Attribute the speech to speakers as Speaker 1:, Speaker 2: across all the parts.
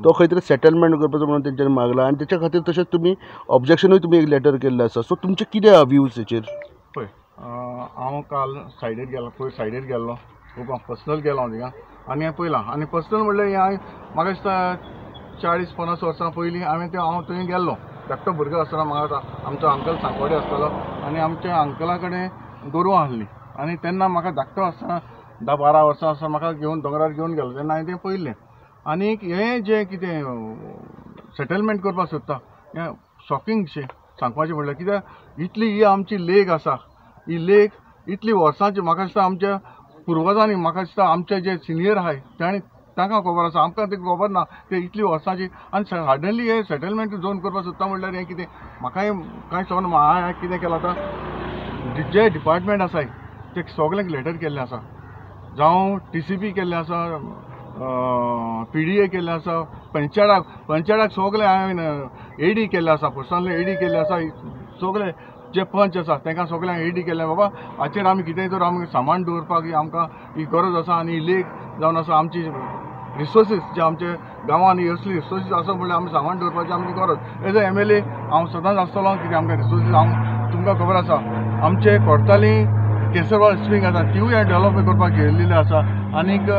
Speaker 1: तो खंय तरी सेटलमेंट करपाचो म्हणून तेंच्यांनी मागला आनी तेच्या खातीर तशेंच तुमी ऑब्जेक्शनूय तुमी एक लेटर केल्लें आसा. सो तुमचें कितें व्यूज हेचेर?
Speaker 2: पळय, हांव काल सायडीर गेलो, पयर सायडीर गेल्लो, खूब हांव पर्सनल गेलो हांव थिंगा आनी हांवें पळयलां. आनी पर्सनल म्हणल्यार हें हांवें म्हाका दिसता 40-50 वर्सां पयलीं हांवें तें हांव थंय गेल्लो. धाकटो भुरगो आसतना म्हाका आमचो अंकल सांकवाडे आसतालो आनी आमच्या अंकला कडेन गोरवां आसलीं आनी तेन्ना म्हाका धाकटो आसतना 10-12 वर्सां आसतना म्हाका घेवन दोंगरार घेवन गेलो तेन्ना हांवें तें पळयल्लें. आनीक हें जें कितें सेटलमेंट करपाक सोदता हें शॉकिंगशें सांगपाचें म्हणल्यार, कित्याक इतली ही आमची लेक आसा, ही लेक इतली वर्सांची म्हाका दिसता आमच्या पुर्वजांनी, म्हाका दिसता आमचे जे सिनियर आहाय तांणी तांकां खबर आसा, आमकां तें खबर ना ते इतली वर्सांची. आनी सडनली हे सेटलमेंट झोन करपाक सोदता म्हणल्यार हें कितें म्हाकाय कांय समजना. हांवें कितें केलां आतां जे डिपार्टमेंट आसाय ते सगल्यांक लेटर केल्लें आसा, जावं TCP केल्लें आसा, PDA केल्लें आसा, पंचायताक सगळें हांवें AD केल्लें आसा, पर्सनली AD केल्लें आसा. सगळे जे पंच आसा तांकां सगळ्यांक AD केल्लें, बाबा हाचेर आमी कितेंय तर आमी सामान दवरपाक ही आमकां ही गरज आसा आनी ही लेक जावन आसा आमची रिसोर्सीस जे आमचे गांवांनी असली रिसोर्सीस आसा म्हणल्यार आमी सामान दवरपाची आमची गरज. एज अ MLA हांव सदांच आसतलो कित्याक आमकां रिसोर्सीस हांव तुमकां खबर आसा आमचे कोर्ताली केसरवाल स्प्रींग आसा तिवूय डेवलप करपाक गेल्लेली आसा. आनीक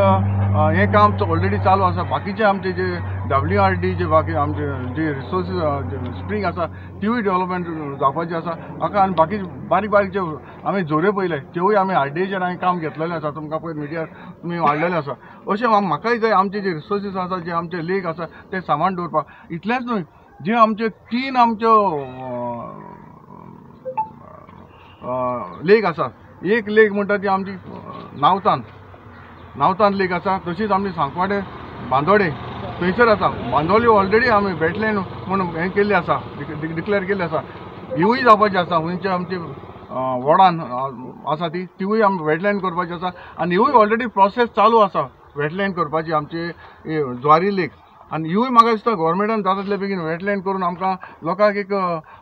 Speaker 2: हें काम ऑलरेडी चालू आसा. बाकीचे आमचे जे WRD जे बाकी आमचे जे रिसोर्सीस स्प्रींग आसा तिवूय डेवलपमेंट जावपाची आसा म्हाका. आनी बाकी बारीक बारीक जे आमी झोरे पळयले त्योय आमी RDAचेर हांवें काम घेतलेलें आसा, तुमकां पयर मिडियार तुमी हाडलेलें आसा. अशें म्हाकाय जाय आमचे जे रिसोर्सीस आसा, जे आमचे लेक आसा ते सामान दवरपाक. इतलेंच न्हय, जे आमचे 3 आमच्यो लेक आसा, एक लेक म्हणटा ती आमची नावतान लेक आसा, तशीच आमची सांकवाडे बांदोडे थंयसर आसा. बांदोली ऑलरेडी आमी वेटलँड म्हूण हें केल्लें आसा, डिक्लेर केल्लें आसा, हिवूय जावपाची आसा. खंयचे आमची वॉर्डान आसा ती तिवूय आमी वेटलँड करपाची आसा आनी हिवूय ऑलरेडी प्रोसेस चालू आसा वेटलँड करपाची आमची ज्वारी लेक. आनी हिवूय म्हाका दिसता गव्हर्मेंटान जाता तितले बेगीन वेटलँड करून आमकां लोकांक एक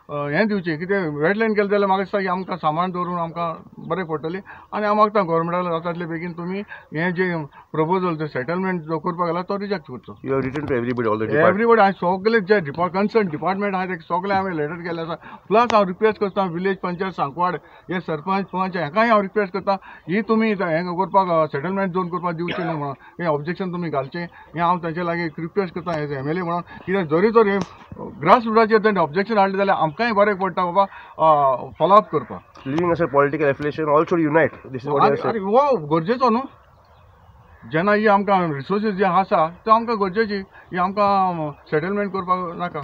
Speaker 2: हें दिवचें, कितें वेटलँड केलें जाल्यार म्हाका दिसता की आमकां सामान दवरून आमकां बरें पडटलें. आनी हांव मागता गव्हर्मेंटाक जाता तितले बेगीन तुमी हें जें प्रपोजल जो सेटलमेंट जो करपाक गेला तो रिजेक्ट करचो.
Speaker 1: You have written to everybody already?
Speaker 2: Everybody हांवें सगळे जे कन्सर्न डिपार्टमेंट आहा ते सगळे हांवें लेटर केल्ले आसा. प्लस हांव रिक्वेस्ट करता विलेज पंचायत सांकवाड हे सरपंच पंच हांकांय हांव रिक्वेस्ट करता ही तुमी हें करपाक सेटलमेंट झोन करपाक दिवचें न्हू म्हणून हें ऑब्जेक्शन तुमी घालचें, हें हांव तांचे लागीं रिक्वेस्ट करता एज MLA म्हणून. कित्याक जरी तर हें ग्रास रुटाचेर तांणी ऑब्जेक्शन हाडलें जाल्यार आमकांय बरें पडटा बाबा फॉलोअप करपाक.
Speaker 1: Leaving aside political affiliation, all should unite. This is what you
Speaker 2: अरे हो गरजेचो न्हू, जेन्ना ही आमकां रिसोर्सीस जे आसा त्यो आमकां गरजेची, ही आमकां सेटलमेंट करपाक नाका.